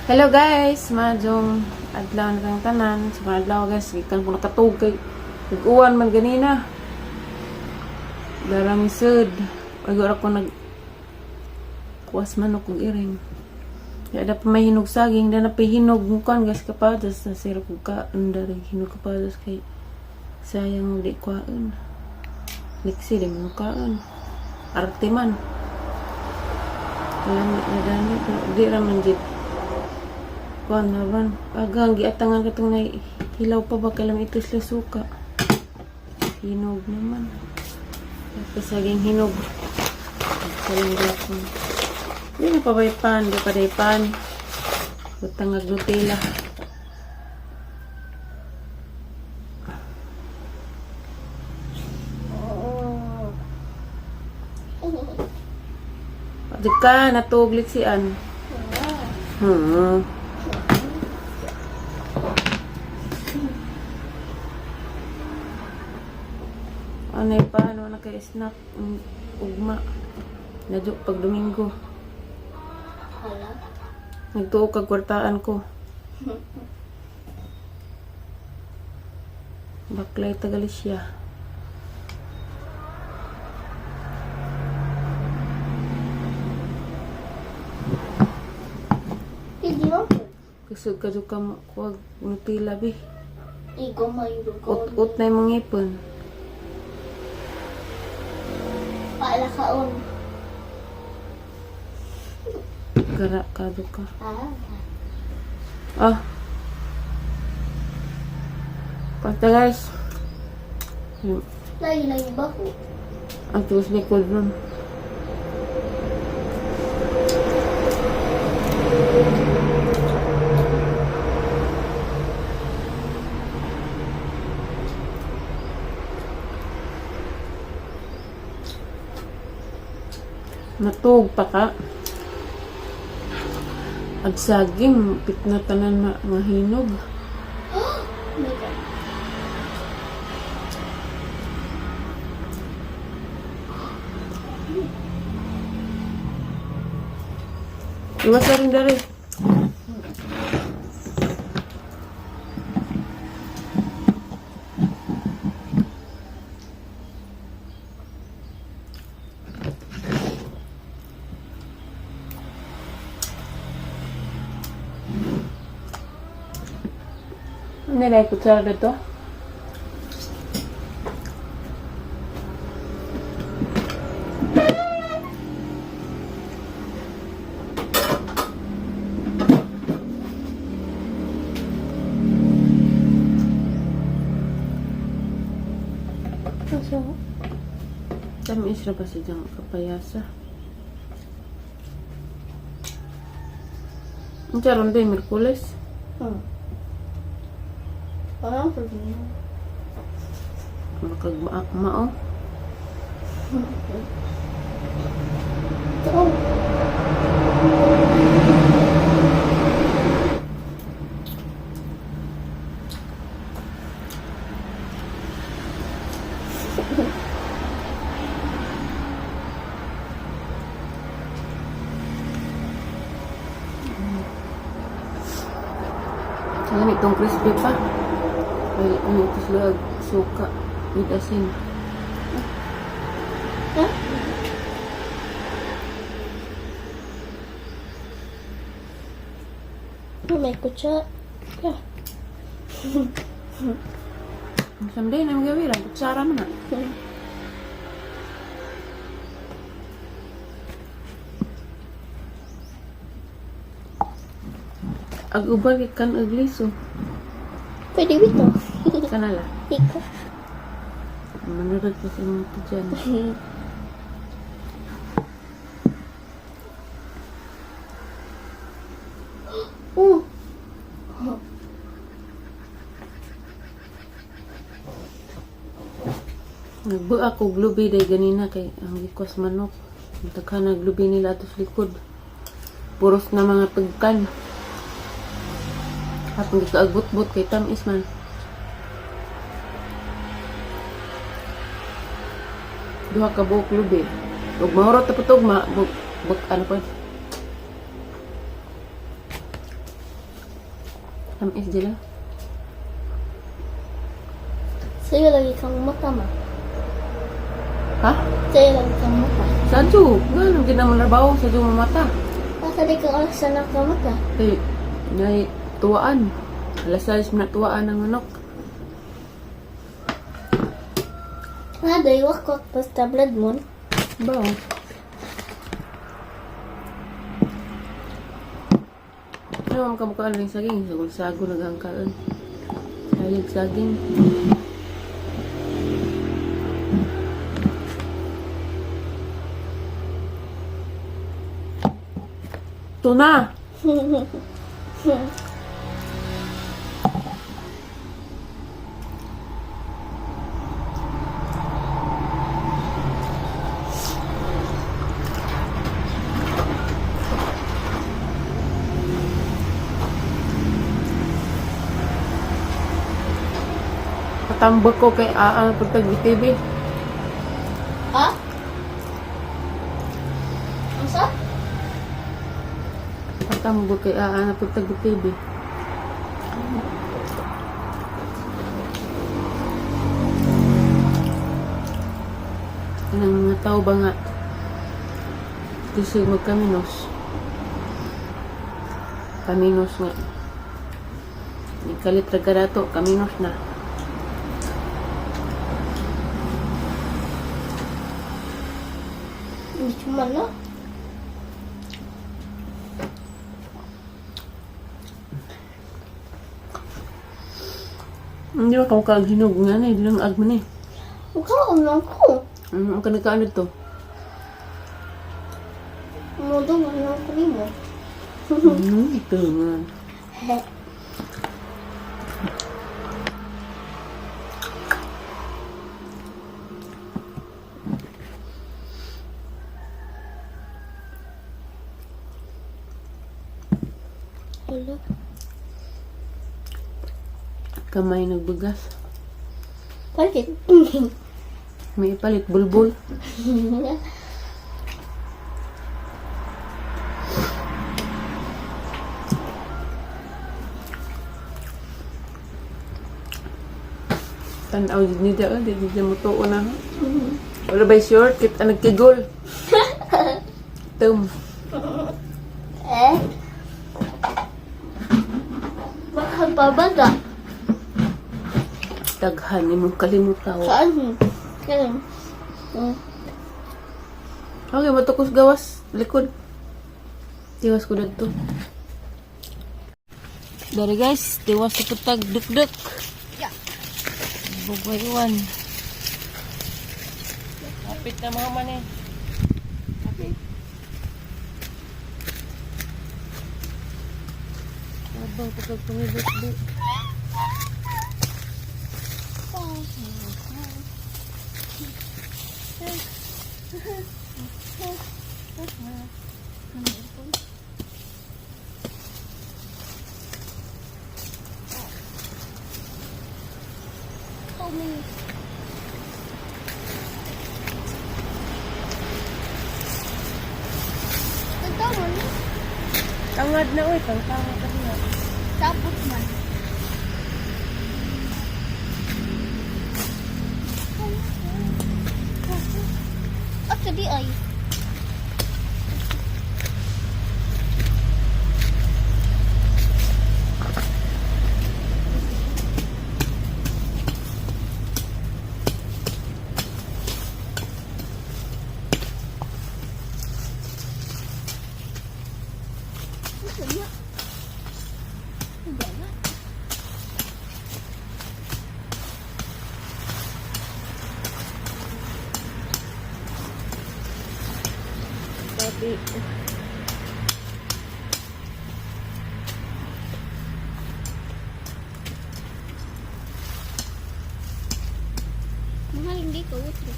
Hello guys, maayong adlaw na kang tanan. Sa mga adlaw guys, gikan ko nakatug kay nag-uwan man ganina. Darang sud. Pagura ko nag kuwas manok og iring. Kaya da pa may hinog saging, da na pa hinog kuan guys kapadas na sira ko ka dari hinog kapadas kay sayang di kuan. Liksi di mo kaon. Arte man. Lami na dani pero di ra man jud kuan na ban. Agang giatangan katong nay hilaw pa ba kay ito sila suka. Hinog naman. Tapos saging hinog. Saling gapon. Di na pa ba pan? Di pa day pan. Butang ag Nutella. Di ka natuglik si An. Ano pa, ano na kay snack, ugma. Nadyo pag Domingo. Hala. Nagtuo kag kwartaan ko. Baklay Tagalisya. Hindi mo. Kusog ka ka mo kuwag Nutella bi. Igo may ko. Ut-ut na yung mga ipon. Paala kaon. Gara ka do ka. Ah. Ah. Kanta guys. Layo-layo ba ko? Ang tuos likod nun. Natug pa ka. Ag saging, pit na tanan ma mahinog. Oh my God. Iwas na rin dari. Ano na kutsara dito? Kaso, Tamis ra ba siya diyang kapayasa? Ang charon din, Merkules. Parang pag- Makagmaakma, oh. Oh. Alam, itong crispy pa. Ay, ano ito sila, suka with asin. Ha? Oh, may kutsa. Yeah. Ang samday na mga gawin, kutsara man na. Ag uban kay kan agliso. Pwede ito. Kanala. Ikaw. Manurag pa sa mga ito dyan. Oh. Nagbuak og glubi day ganina kay ang gikwas manok. Daghan na glubi nila ato sa likod. Puros na mga pagkan. At ang gikaagbot-bot kay tamis man. Duha ka buok lubi. Ug mahurot na putog ma buk, buk ano pa. Tamis dila. Sa'yo lagi kang mata, ma. Ha? Sa'yo lagi kang mata. Sadyo. Nga, nang ginamanarbaho. Sadyo mamata. Asa di kang alas na kang mata? Kay, nay, tuwaan. Alas 6 na tuwaan ang manok. Nga, day, wakot. Basta blood moon. Ba? Ano ang kamukhaan rin saging? Sagol-sago naghangkaan. Sayag saging. Tuna! Patambak ko kay AA pagtag BTV. Ha? Unsa? Patambak kay AA na pagtag BTV. Anong mga tao ba nga Tisig magkaminos. Kaminos nga. Ikalit ra ka dato, kaminos na. Hindi man na. Hindi ba kamu kaag hinog nga na, hindi lang ag man eh. Ikaw, lang ko. Ano ang kanagkaan to? Mudo man lang ko nimo. Ano ito nga. Wala. Kamay nagbugas. Palit. May ipalit, bulbul. Tanaw jud ni daan, di di mo tuo na. Wala ba short? Kit ang nagkigol. Tum. Eh? Baka babada. Daghan imong kalimutaw. Saan? Kailan? Okay, matukos gawas. Likod. Tiwas ko dito. Dari guys, tiwas sa putag duk-duk. Yeah. Bugway iwan. Kapit na mga man eh. Kapit. Abang pagkag tumibot di. Tangad na oy, tangtangad ka na. Tapos man. At di ay. Papi. Mahal hindi ko utro.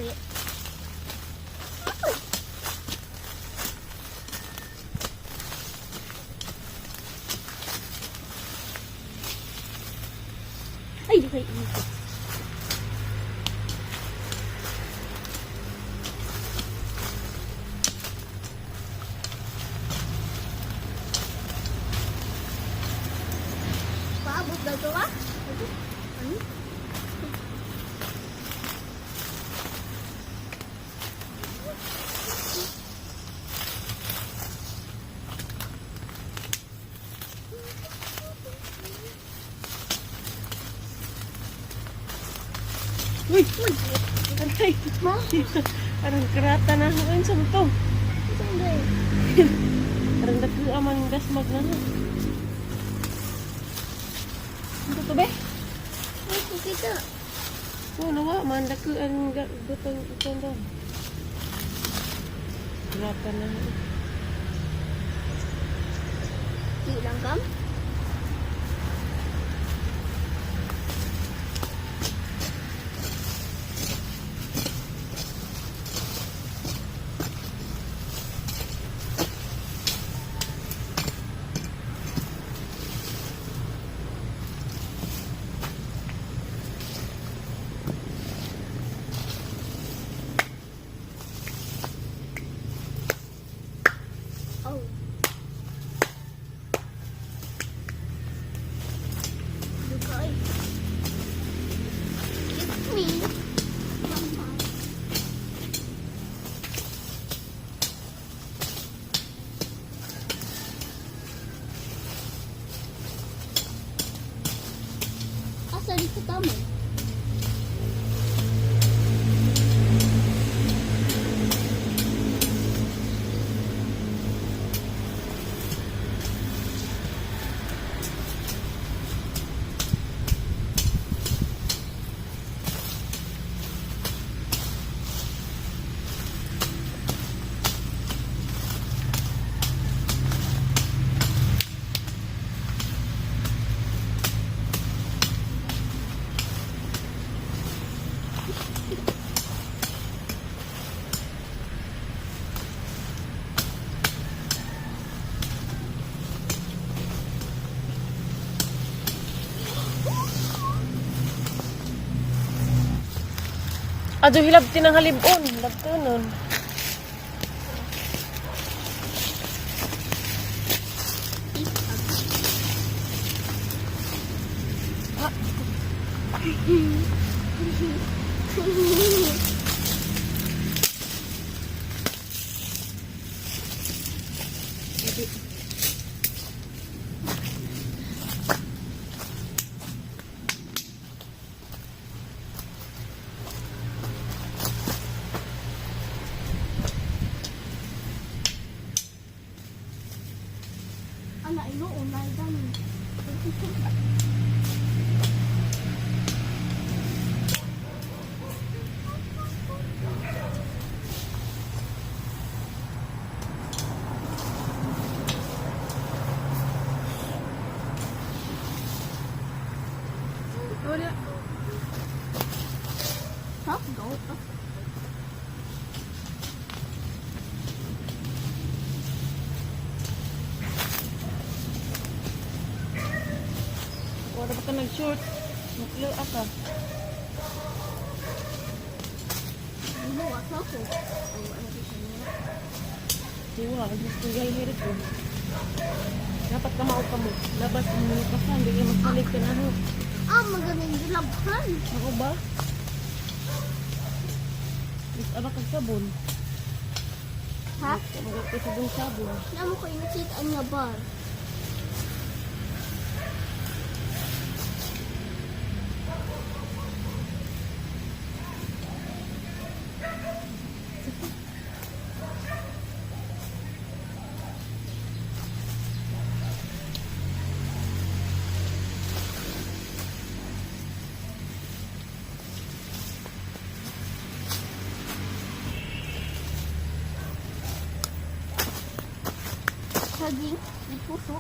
Labi. Ay, ay, ay. Paabot na ito ka? Ano? Uy! Aray! Ma? Arang krata na. Ano sa to? Isang day. Arang dagko aman dasmag na na. Ano to be? Ay, kita. Oh, nawa man dagko ang gutang gutang daw. Krata na. Di lang kam? Oh. Dugay. It's me. Mama. Asa dito tama? Adyo hilabti ng halibon, hilabtonon. Ana, ino unay dan. Wala. Ha? Go. Wala ba ka nag-short? Naglo ka. Ano asa ko? Oh, ano siya niya? Diwa, gusto gay hirit ko. Dapat ka mao ka mo. Labas mo ka sa, hindi ka magsalig ka na ho. Ah, magaling gilabhan. Ako ba? Is aba kag sabon. Ha? Magag ka sabon sabon. Namo ko nakita nga bar. Saging, di puso.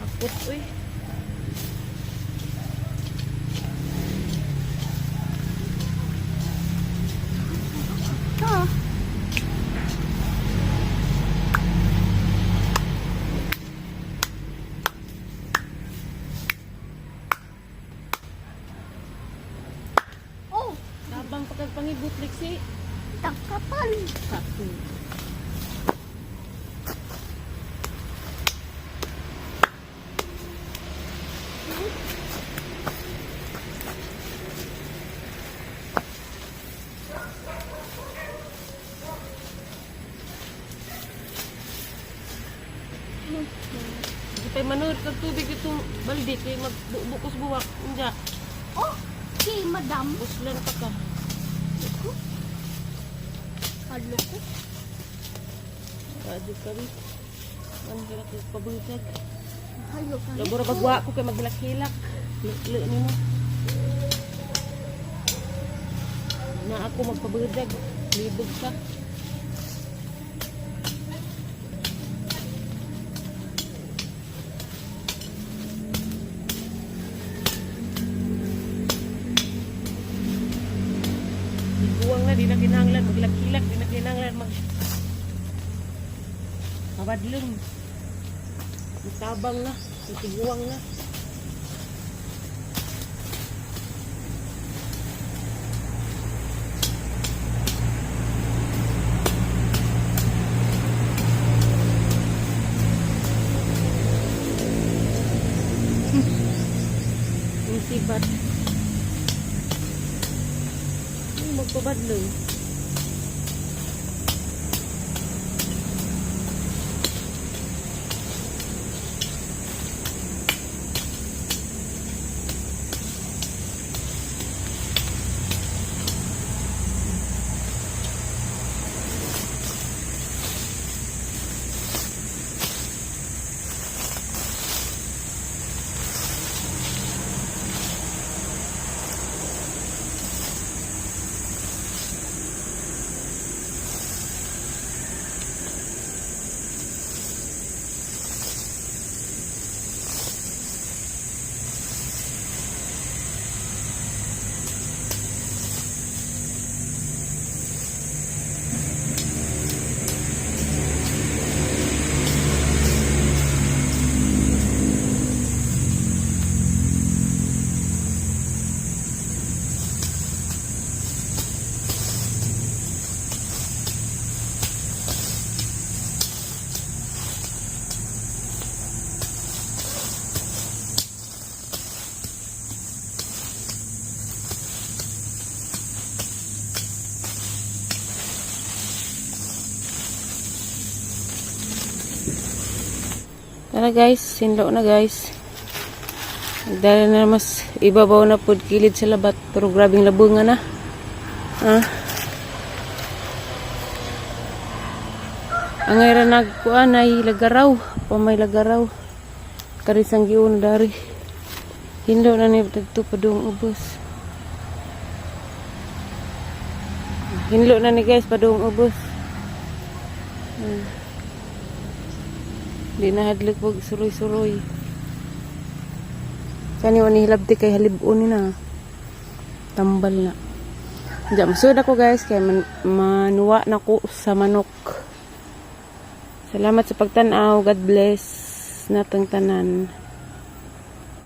Akot, uy. Ha. Oh, Tabang pagkagpangibot, Lexi. takapan. Sakto. Di pa'y manood kag tubig itong balde kay magbukos buwak. Unja, Oh, si madam. buslan pa ka. Hadlo ko. Kadyo ka rin. Ang hirap yung pabutag. Hadlo ka. Labora bagwa ko kay maglak-hilak. Luklo nimo. Na ako magpabudag. Libog ka. Iguang na, di na kinahanglan. Maglak-hilak, di na kinahanglan. Mabadlong. Tabang na. Tiguang na. Yung sibat. Ay, magpabadlong. Tara guys, sinlo na guys. Dahil na mas ibabaw na pud kilid sa labat pero grabing labunga na. Ah. Ang era nagkuan ay lagaraw, pamay lagaraw. Karisang giun dari. Hinlo na ni dagto padung ubos. Hinlo na ni guys padung ubos. Di na hadlok pag suroy-suroy. Kani wani hilabti kay halibon ni na. Tambal na. Diyan, masud ako guys kay manuwa na ko sa manok. Salamat sa pagtan-aw. God bless natang tanan.